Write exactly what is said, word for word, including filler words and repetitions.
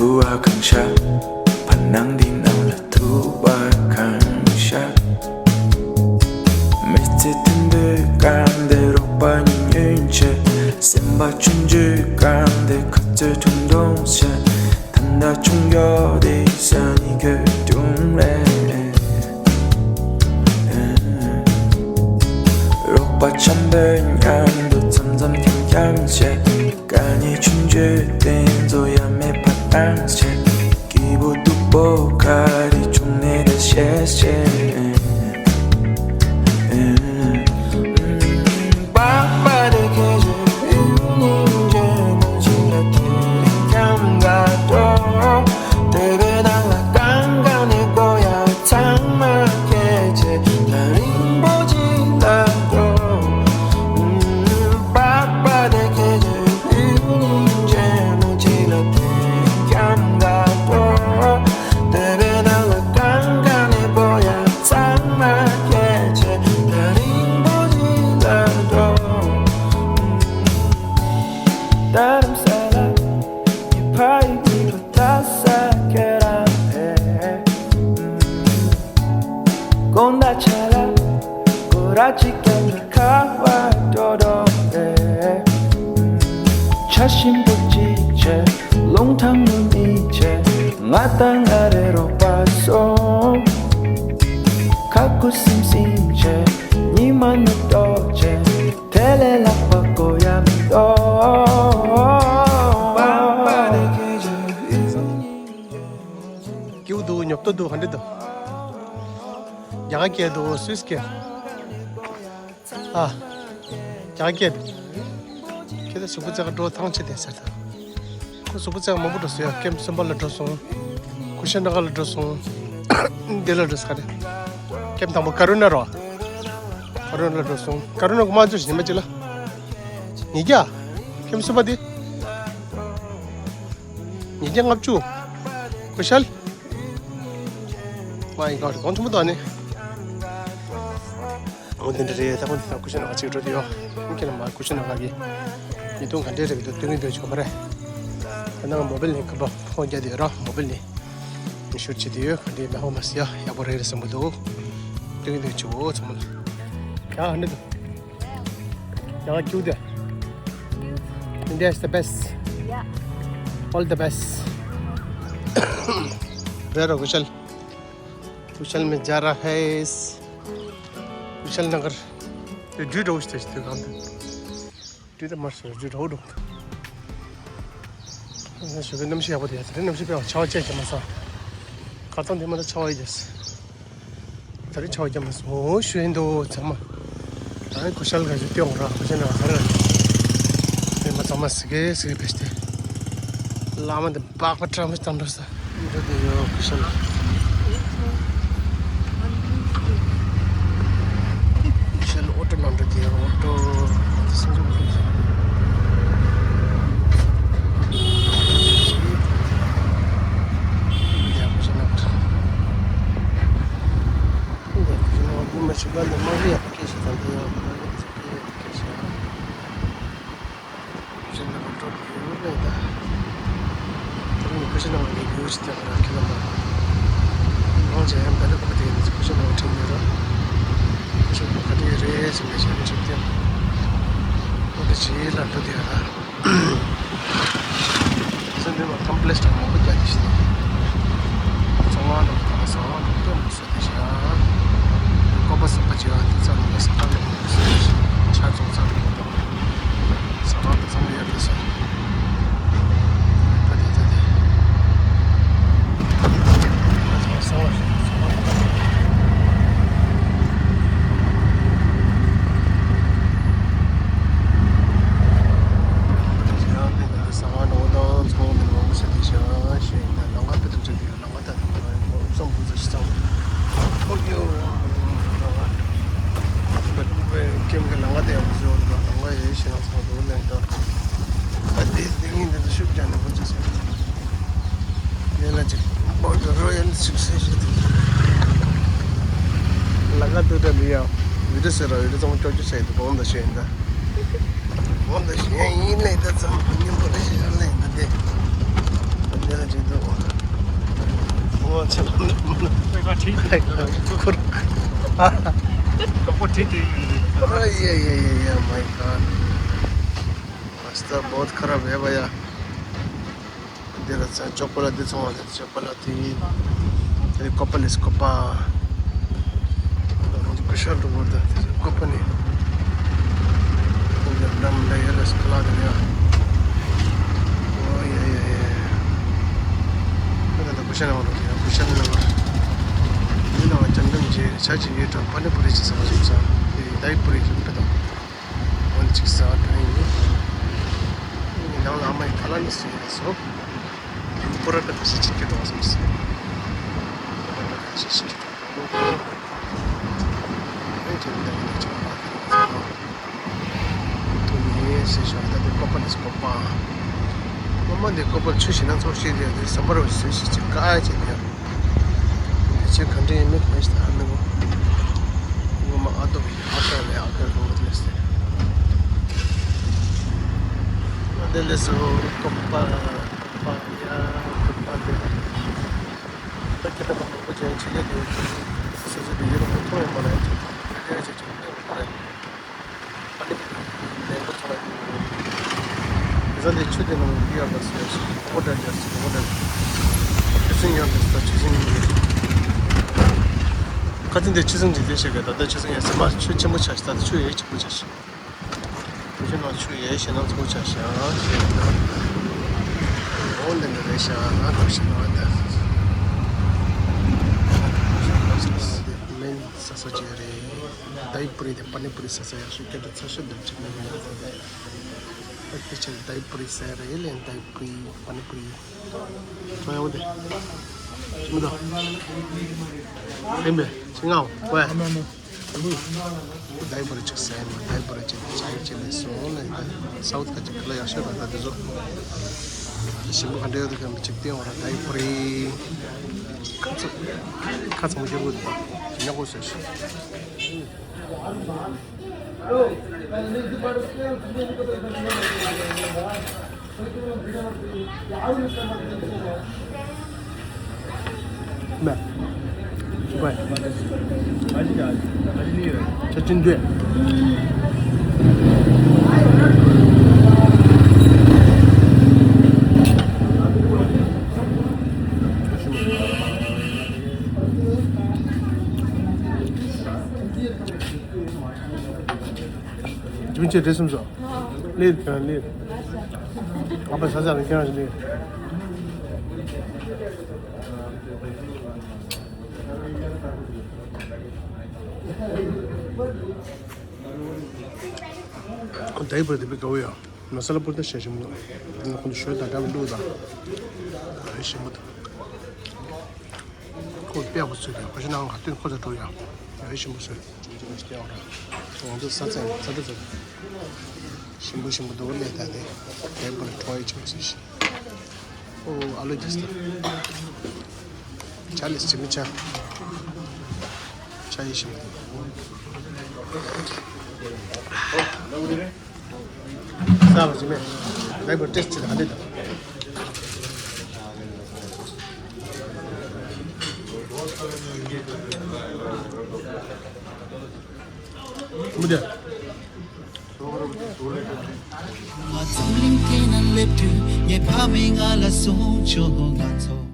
དུ་བ་གང་ཤར། བར་སྣང་འདི་ནང་ལ་དུ་བ་གང་ཤར། མི་ཚེ་མཐུན་པའི་སྐབས་འདིར་རོགས་པ་གཉིས་ཉོན་ཆེ། སེམས་པ་ཆུང་ཆུང་སྐབས་འདིར་ཁ་རྩོད་ཐུང་ཐུང་བྱེད། ད་ལྟ་ཆུང་ཡོད་དེ་ས་ནི་གོད་ཐུང་རེད། རོགས་པ་འཆམ་པོའི་མཉམ་དུ་འཆམ་འཆམ་འཆམ་འཆམ་བྱེད། དཀའ་ངལ་ཆུང་ཆུང་དེ་ཚོ་ཡང་མེད་པ་བཏང་བྱེད། སྐྱིད་པོ་སྡུག་པོ་ག་རེ་བྱུང་ནས་ད་བཤད་བཤད། དགོང་དག་ཆ་ལ་སྐོར་ར་གཅིག་ཀྱང་ཁ་བ་འགྲོ་འགྲོ་རེད། ཆ་ཞིམ་པོ་གཅིག་བྱས་རླུང་ཐང་མུ་གཉིས་བྱས། ང་དང་ང་རེ་རོགས་པ་སོང་། ཁ་ཁུ་སིམ་སིམ་བྱས་ཉི་མ་ནུབ་ཏོག་བྱས། དེ་ལས་ལྷག་པ་དགོས་ཡ་མི་འདུག་སྐྱིད་པོ་འདུག་ཉོབ་ཏོ་འདུག་ག་འདྲ་འདུག་རྒྱ་གར་སྐད་འདུག་སུད་སི་སྐད། ཨ། རྒྱ་གར་སྐད་འདུག་ཁྱེད་ཚོ་གཟུགས་པོ་རྩེ་ག་འགྲོ་ཐང་ཆད་དེ་ཟེར་ད། ཁོ་གཟུགས་པོ་རྩེ་ག་མང་པོ་འགྲོ་སོང་ཡ། ཀེམ་གསུམ་པ་ལ་འགྲོ་སོང་། ཀུ་ཤི་ན་གར་ལ་འགྲོ་སོང་། འདི་ལ་འགྲོ་ས་ག་རེ། ཀེམ་དང་པོ་ཀ་རུ་ན་རོ། ཀ་རུ་ན་ལ་འགྲོ་སོང་། ཀ་རུ་ན་གོ་མ་ཚོས་ཉི་མ་གཅིག་ལ། ཉིས་བརྒྱ། ཀེམ་གསུམ་པ་དེ། ཉིས་བརྒྱ་ལྔ་བཅུ། ཀུ་ཤལ། མ་ཡི་ག་རེ་གོང་ཐུང་མོ་དང་ནི། འོ་དེ་འདྲ་རེད། ད་ཁོང་དེ་དག་ཀུ་ཤལ་ནང་གཅིག་འགྲོ་དེ་ཡོད། ཁྱེད་རང་མ་ཀུ་ཤལ་ནང་གི་ཉིས་སྟོང་ག་འདྲས་རེད་འདུག་སྟོན་གི་འདུག་ཆོག་པ་རེད། ད་ནང་མོ་བེལ་ནས་ཁ་པར་ཕོག་རྒྱག་དེ་ཡོད་ར། མོ་བེལ་ནས་ཉི་ཤུར་བྱེད་དེ་ཡོད། ག་འདྲས་མེད་ཧོ་མ་སི་ཡ་ཡག་པོ་རེད་རེད་བསམ་གི་འདུག་སྟོན་གི་འདུག་ཆོག་ཚང་མ་ལ། ཡ་ཧ་འདྲ་འདུག་ཡ་ཀྱུ་དེ། India is the best. Yeah. All the best. Where are Kushal? कुशल में जा रहा है। कुशल नगर। ये ड्यू रोड स्टेशन थे काम थे। ड्यू तो मर sir due road. ཞོགས་ཀས་གནམ་གཤིས་ཡག་པོ་དེ་ཡ་དེ་རིང་གནམ་གཤིས་དཔེ་ཆར་པ་ཅིག་རྒྱབ་མ་སོང་། ཁ་སང་དེ་མ་གཏོགས་ཆར་པ་ཡོད་དེ། ད་རེས་ཆར་པ་རྒྱབ་མ་སོང་། འོ་ཞུ་ཡིན་འདུག་ཚང་མ། ད་རེས་ཀུ་ཤལ་ག་ཞུ་སྟེ་འོང་ར་ཀུ་ཤལ་ནང་ཚར་ར། དེ་མ་ཚང་མ་སི་ཀེ་སི་ཀེ་བེས་ཏེ། བླ་མ་དེ་སྦག་པ་ཁྲ་མོ་ཞིག་བཏང་འགྲོ་ས། འགྲོ་དེ་ཡོད་ཀུ་ཤལ། ཤེལ་ཨོ་ཊོ་ནང་འགྲོ་དེ་ཨོ་ཊོ་སུན་ཅུ་ཁུ་ཤེལ། ཡ་ཁུ་ཤེལ་ནང་འགྲོ། ཡ་ཁུ་ཤེལ་ནང་འགྲོ་མ་ཤི་ག་ནི་མ་རི་ཡ་ཁེ་ཤི་དང་དེ་ཡ་ཁེ་ཤི། ཁུ་ཤེལ་ནང་འགྲོ་དེ་ཡོད་ལེ་ད། དེ་རིང་ནི་ཁུ་ཤེལ་ནང་གི་ཡོད་ཅི་དེ་ཁ་ཁེ་ལ་མ། མང་ཆེ་ཡང་བལ་ཁོ་དེ་ནི་ཁུ་ཤེལ་ནང་ཁྲིད་ནས་ར། ཁུ་ཤེལ་ནང་ག་དེ་རེད་ཟེར་ནས་ཞེ་ནས་ཁྲིད་དེ། ཁོ་དེ་ཅི་ལ་འགྲོ་དེ་ར། སེམས་འདུན་པ་ཀམ་པ་ལེགས་དང་མང་པོ་རྒྱག་གི་ཤི་ནས། ཚོང་བ་རྣམས་དང་ཟ་བ་རྣམས་སྟོན་དུ་གསོལ་ཏེ་བཞག་ཀོ་པ་སེམས་པ་བྱེ་བ་དེ་ཚ་ལ་ས་ཁ་ལ་ཆ་ཚོང་ཚ་ལ་དང་ས་ཁ་དང་ཚང་མ་ཡར་དུ་སོང་། ད་དེ་ད་དེ། ད་ཚང་མ་སོང་བ་ཞིག་ཚང་མ། ས་ཁ་ནང་དང་ཚོང་བ་མི་མང་པོ་ས་དེ་བཞག་ཤེས་ཡིན་ན་ལམ་ཁ་དཔེ་ཐུབ་ཆ་དེ། ལམ་ཁ་དང་བསམ་བློ་ཟེར་ཞིག་བསམ། ཨོ་ཡོ། ཀེམ་གྱི་ལམ་ཁ་དེ་ཡང་བཟོས་འདུག་ལམ་ཁ་ཡོད་ཤེས་ན་ཚང་མ་འདུག་ལན་དང་། ཨ་དེ་དེ་ངས་འདི་ཚོ་ཤུགས་རྒྱག་ནས་འགོ་བཙུགས་ཟེར། ཡན་ལ་ཅིག་བོད་ཀྱི་རོ་ཡལ་ཅིག་ཟེར་ཞིག་དེ། ལམ་ཁ་དུ་དྲ་མི་ཡ། བི་ཏི་ཟེར་ར་བི་ཏི་ཚང་མ་ཀྱོག་ཀྱོག་བྱས་འདུག་གང་འདྲ་ཤེས་ཡིན་ད། འོ་ད་གཞན་ཡིན་ལས་ད་ཙམ་བུ་མཉམ་པོ་རེ་ཞིག་ཡོད་ལས་ད་དེ། ད་དེ་ལ་ཅིག་ཏུ་ ཁུར། ཨ། ཀོ་ཁོ་ཁྲིད་དེ་ཡིན། ཨ་ཡེ་ཡེ་ཡེ་ཡེ། My God. रास्ता बहुत खराब है भैया। འདི་ལ་ཚ་ཅོག་པ་ལ་འདི་ཚང་བ་ལ་ཅོག་པ་ལ་དེ་དེ་ཀོ་པ་ལེས་ཀོ་པ། འདི་ཀུ་ཤ་འགྲོ་བར་ད་དེ་ཀོ་པ་ནི། འདི་འདམ་ལ་ཡ་ལ་སྐ་ལ་དེ་ཡ། ཨོ་ཡེ་ཡེ་ཡེ། ད་ད་ཀུ་ཤ་ན་བ་རོ་དེ་ཡ་ཀུ་ཤ་ན་བ། འདི་ན་བ་ཅན་འདམ་ཇེ་ཆ་ཅི་ཡེ་ཏྲ་པ་ནི་པུ་རི་ཅི་ས་བ་ཞིག་ས། དེ་དའི་པུ་རི་ཞིག་པེ་ད། འོན་ཅིག་ཟ་དྲན་ཡིན། ངའི་ནང་ལ་ཨ་མ་ཡི་ཁ་ལག་ནི་ཟོས་ཡིན་ལ་སོ། པོ་ར་ཏ་ཁ་ཤས་ཅིག་སྐྱེ་འདུག་བསམ་སོང་། པོ་ར་ཏ་ཁ་ཤས་ཤིག་སྐྱེ་འདུག་ཨེ་ཅེ་མི་འདང་ཡིན་ཅེ་མ་དེ་ཐུག་ཡིན་ཟེར་ཞོར་ད་དེ་ཀོ་པ་ནི་ཀོ་པ། མ་མ་འདི་ཀོ་པ་ཆུ་ཞིག་ན་ཚོགས་ཤིག་རེད་དེ་ཟམ་པ་རོ་ཟོས་ཤིག་ཅིག་ཀ་ཨེ་ཅེ་འདི། ཁྱེད་ག་འདྲ་ཡིན་མིན་ཕན་ཞིག་ཨ་མི་གོ། ངོ་མ་ཨ་ཏོ་ཨ་ཁ་ལས་ཨ་ཁ་རོ་ལས་ཏེ། ཨ་དེ་ལས་སུ་ཀོ་པ་ཀོ་པ་ཡ་ཀོ་པ་དེ། ད་ཁྱེད་ད་མང་པོ་ཅན་ཆེ་ལས་དེ་སོ་སོ་དེ་ཡོད་མ་ཐོང་ཡོད་མ་རེད་ཅེས་དེ་ཅེས་ཅེས་མ་རེད། ཨ་ནི་ལས་འགོ་ཚོགས་ལ་ཡོད། དེ་ཚོ་ལས་ཆུ་དེ་ནང་ཡོད་པ་ཟེར་ཞིང་ཨོ་ཌར་རྒྱག་ཟེར་ཨོ་ཌར། ཆུ་སྲིན་ཡོད་པ་ཟེར་ཆུ་སྲིན་ཡོད། ཁ་ཚིན་དེ་ཆུ་སྲིན་ཅིག་དེ་ཞིག་གི་ད་ལྟ་ཆུ་སྲིན་ཡོད་ཟེར་མ་ཆུ་ཆེན་པོ་ཆགས་ཤིང་ད་ལྟ་ཆུ་ཡོད་ཆེན་པོ་ཆགས་ཤིང་། དེ་ཆུ་ནང་ཆུ་ཡོད་ཞེ་ན་ཚོགས་ཆགས་ཤིང་ཞེས་ད། འོ་འདི་འདྲ་རེད་ཤག་ང་ཐོབ་ཤིང་ང་ད། མེན་ས་ས་ཅིག་རེད། དའི་པུ་རི་དེ་པ་ནི་པུ་རི་ཟ་ས་ཡག་ཤོས་སྐད་ཆ་ཚ་ཤོས་འདིར་ཅིག་མེད་ཡོད་ཟེར་ཏེ། ཨ་ཏི་ཆེན་དའི་པུ་རི་ཟ་ཡ་རེད་ལན་དའི་པུ་རི་པ་ནི་པུ་རི། ཁྱོད་ཡོང་དེ། ཞིམ་མི་འདུག་ཡིན་པས་ཞིམ་ངའོ་ཝེ། དའི་པུ་རི་ཅིག་ཟ་ཡ་མ་དའི་པུ་རི་ཅིག་ཅའི་ཅི་ལས་སོང་ལས་ད་སའུ་ཐ་ཅིག་གི་ལ་ཡག་ཤོས་ར་ད་དེ་ཚོ། ཞིམ་པོ་ག་འདྲ་ཡོད་དེ་གམ་ཅིག་སྟེང་འོ་ར་དའི་པུ་རི། ཁ་ཚ་ཁ་ཚ་མོ་ཞིག་རུ་དེ་ཉོ་དགོས་ཟེར་ཞིག་རྒྱུན་ཆད་དེ་སུམ་སོ། ལེར་ཁྱོད་ལེར། ཨ་ཕ་ས་ས་རེ་ཁྱོད་ལེར། ཁོ་དའི་བར་དེ་བས་དགའ་བོ་ཡོད། མ་ས་ལ་པུར་ད་ཞེ་ཞིམ་འདུག་འདི་ནི་ཁོ་ཚོ་ཞོལ་དང་འདྲ་བའི་བླུགས་དང་། ཞིམ་པོ་འདུག་ཁོ་དཔེ་ཡག་པོ་བཟོས་ཏེ་ཁོ་ཤི་ནང་ག་དུས་ཁོ་ཚོ་འགྲོ་ཡག་ཡག་ཞིམ་པོ་བཟོས། ཅུང་ཅུང་ཞིག་སྟེར་བ་ར། ང་ཚོ་ས་ཚན་ས་ཚན་ཚོ་ཞིམ་པོ་ཞིམ་པོ་འདུག་ལས་ད་དེ་དེ་པོ་ལ་ཁྲོ་ཡི་ཆུང་ཞིག་ཞིག་ཨོ་ཨ་ལོ་ཇི་སྟ། ཆ་ལིས་ཅི་མི་ཆ། ཆ་ཡི་ཞིམ་པོ་འདུག་ས་བ་ཟི་མེ། ལེགས་པར་ཏེས་ཅི་ལ་ཧ་ལེ་དང་། མུ་དེ། ང་འཛམ་གླིང་སྟེང་ན་སླེབས་དུས་ངའི་ཕ་མས་ང་ལ་གསུངས་བྱུང་། ང་ཚོ་